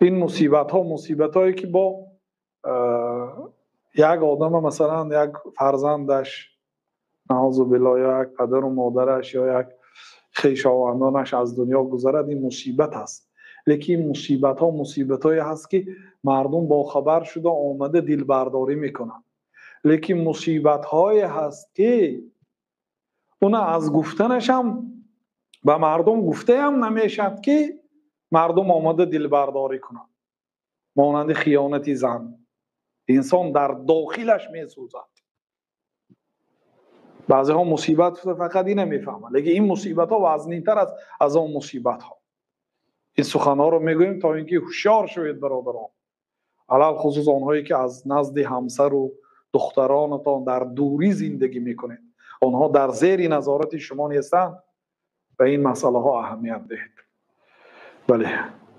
Ин мусибатҳо мусибатҳое ки бо як одама, масалан, як фарзандаш, наъузу биллоҳ, ё як падару модараш, ё як хешовандонаш аз дунё гузарад, ин мусибат аст. Лекин ин мусибатҳо мусибатҳое ҳаст, ки мардум бохабар шуда омада дилбардорӣ мекунанд. Лекин мусибатҳое ҳаст, ки уна аз гуфтанаш ҳам ба мардум гуфтаам намешавад, ки мардум омада дилбардорӣ кунанд. Монанди хиёнати зан. Инсон дар дохилаш месӯзад. Баъзеҳо мусибат фақат инро мефаҳманд, лекин ин мусибатҳо вазнинтар аст аз он мусибатҳо. Ин суханҳоро мегӯем то инки ҳушёр шавед, бародарон. Алалхусус онҳое ки аз назди ҳамсар ва духтаронатон дар дурӣ зиндагӣ мекунед. Онҳо дар зери назорати шумо нестанд. Ба ин масъалаҳо аҳамият диҳед. Бале.